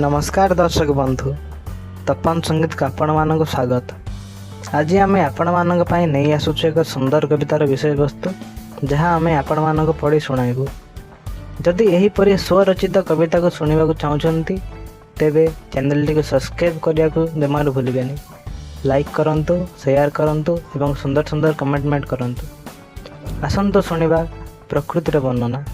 ନମସ୍କାର ଦର୍ଶକ ବନ୍ଧୁ, ତପନ ସଙ୍ଗୀତକୁ ଆପଣମାନଙ୍କୁ ସ୍ୱାଗତ। ଆଜି ଆମେ ଆପଣମାନଙ୍କ ପାଇଁ ନେଇ ଆସୁଛୁ ଏକ ସୁନ୍ଦର କବିତାର ବିଷୟବସ୍ତୁ, ଯାହା ଆମେ ଆପଣମାନଙ୍କୁ ପଢ଼ି ଶୁଣାଇବୁ। ଯଦି ଏହିପରି ସ୍ୱରଚିତ କବିତାକୁ ଶୁଣିବାକୁ ଚାହୁଁଛନ୍ତି, ତେବେ ଚ୍ୟାନେଲଟିକୁ ସବସ୍କ୍ରାଇବ୍ କରିବାକୁ ଜମାରୁ ଭୁଲିବେନି। ଲାଇକ୍ କରନ୍ତୁ, ସେୟାର କରନ୍ତୁ ଏବଂ ସୁନ୍ଦର ସୁନ୍ଦର କମେଣ୍ଟ କରନ୍ତୁ। ଆସନ୍ତୁ ଶୁଣିବା ପ୍ରକୃତିର ବର୍ଣ୍ଣନା।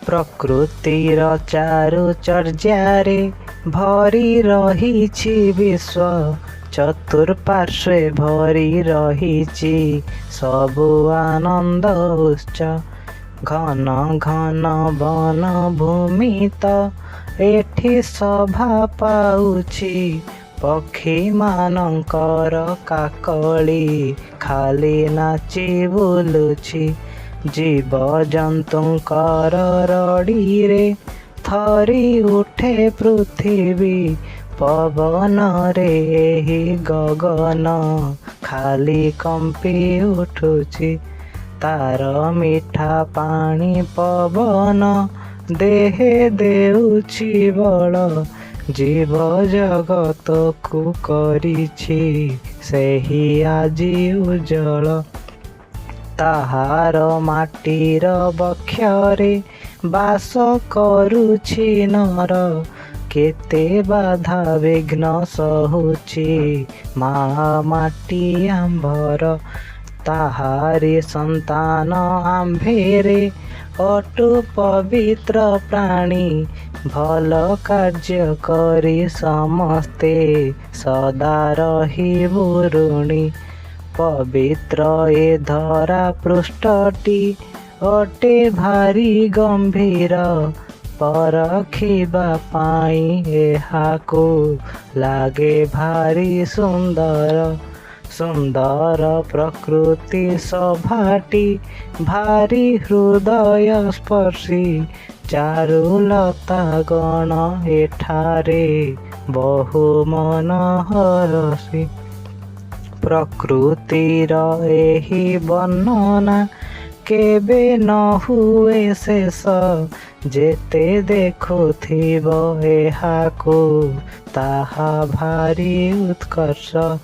ପ୍ରକୃତିର ଚାରୁଚର୍ଯ୍ୟାରେ ଭରି ରହିଛି ବିଶ୍ୱ। ଚତୁଃପାର୍ଶ୍ୱେ ଭରି ରହିଛି ସବୁ ଆନନ୍ଦ ଉତ୍ସ। ଘନ ଘନ ବନ ଭୂମି ତ ଏଠି ଶୋଭା ପାଉଛି। ପକ୍ଷୀମାନଙ୍କର କାକଳି ଖାଲି ନାଚି ବୁଲୁଛି। ଜୀବଜନ୍ତୁଙ୍କର ରଡ଼ିରେ ଥରି ଉଠେ ପୃଥିବୀ। ପବନରେ ଏହି ଗଗନ ଖାଲି କମ୍ପି ଉଠୁଛି। ତାର ମିଠା ପାଣି ପବନ ଦେହେ ଦେଉଛି ବଳ। ଜୀବ ଜଗତକୁ କରିଛି ସେହି ଆଜି ଉଜ୍ଜଳ। ତାହାର ମାଟିର ବକ୍ଷରେ ବାସ କରୁଛି ନର। କେତେ ବାଧା ବିଘ୍ନ ସହୁଛି ମା ମାଟି ଆମ୍ଭର। ତାହାରି ସନ୍ତାନ ଆମ୍ଭେରେ ଅଟୁ ପବିତ୍ର ପ୍ରାଣୀ। ଭଲ କାର୍ଯ୍ୟ କରି ସମସ୍ତେ ସଦା ରହିବୁ ଋଣୀ। ପବିତ୍ର ଏ ଧରା ପୃଷ୍ଠଟି ଅଟେ ଭାରି ଗମ୍ଭୀର। ପରଖିବା ପାଇଁ ଏହାକୁ ଲାଗେ ଭାରି ସୁନ୍ଦର। ସୁନ୍ଦର ପ୍ରକୃତି ଶୋଭାଟି ଭାରି ହୃଦୟସ୍ପର୍ଶୀ। ଚାରୁଲତା ଗଣ ଏଠାରେ ବହୁ ମନହରଷୀ। ପ୍ରକୃତିର ଏହି ବର୍ଣ୍ଣନା କେବେ ନ ହୁଏ ଶେଷ। ଯେତେ ଦେଖୁଥିବ ଏହାକୁ, ତାହା ଭାରି ଉତ୍କର୍ଷ।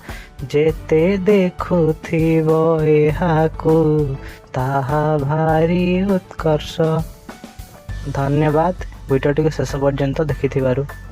ଯେତେ ଦେଖୁଥିବ ଏହାକୁ, ତାହା ଭାରି ଉତ୍କର୍ଷ। ଧନ୍ୟବାଦ ଭିଡ଼ିଓଟିକୁ ଶେଷ ପର୍ଯ୍ୟନ୍ତ ଦେଖିଥିବାରୁ।